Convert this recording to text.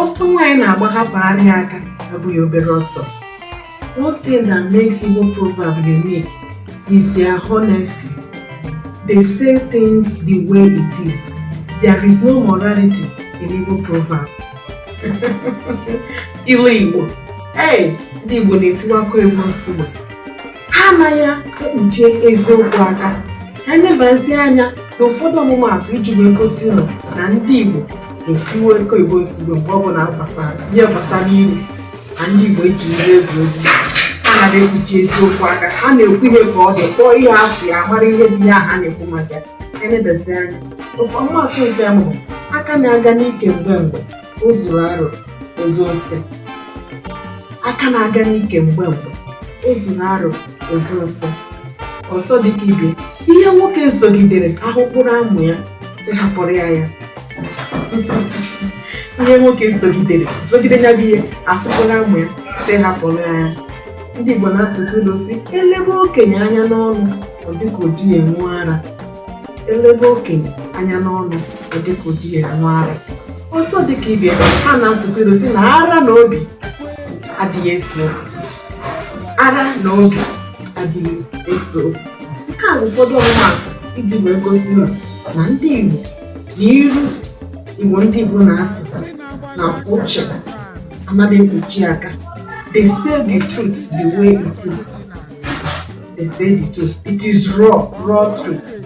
Ọsọ nwaanyị na-agba hapụ ara ya aka abụghị obere ọsọ. One thing that makes Igbo proverb unique is their honesty. They say things the way it is. There is no morality in Igbo proverb. Ilu Igbo. Hey, ndị Igbo na-etiwa aka oyibo nsugbe. Ha anaghị ekpuchi eziokwu aka. Ka anyị nebazie anya na ụfọdụ ọmụmaatụ iji wee gosi unu na ndị Igbo na-etiwa aka oyibo nsugbe mgbe ọ bụla gbasara ihe gbasara ilu na ndị Igbo eji ilu egwu egwu. Ha anaghị ekpuchi eziokwu aka. Ha na-ekwu ihe ka ọ dị, kpọọ ihe afa ya, mara ihe dị ihe ahụ ha na-ekwu maka ya. Ka anyị nebazie anya. Ofu ọmụmaatụ nke mbụ bụ aka na-aga n'ike mgbe mgbe, o zuru arụ, o zuo nsị. Aka na-aga n'ike mgbe mgbe, o zuru arụ, o zuo nsị. Ọzọ dịka ibe, ihe nwoke zogidere ahụ kpụrụ amụ ya, sị hapụrụ ya ya. Ihe nwoke zogidere zogide ya bụ ihe afụ kpụrụ amụ ya, sị hapụrụ ya ya. Ndị Igbo na-atụkwa ilu sị elebe okenye anya n'ọnụ, ọ dịka o ji ya enwe ara. Elebe okenye anya n'ọnụ, ọ dịka o ji ya enwe ara. Ọzọ dịka ibe, ha na-atụkwa ilu sị na ara na obi adịghị ese okwu. Ara na obi adịghị ese okwu. Nke a bụ ụfọdụ ọmụmaatụ iji wee gosi unu na ndị Igbo na ilu Igbo ndị Igbo na-atụ na uche anaghị ekpuchi aka. They say the truth the way it is. They say the truth. It is raw, raw truth.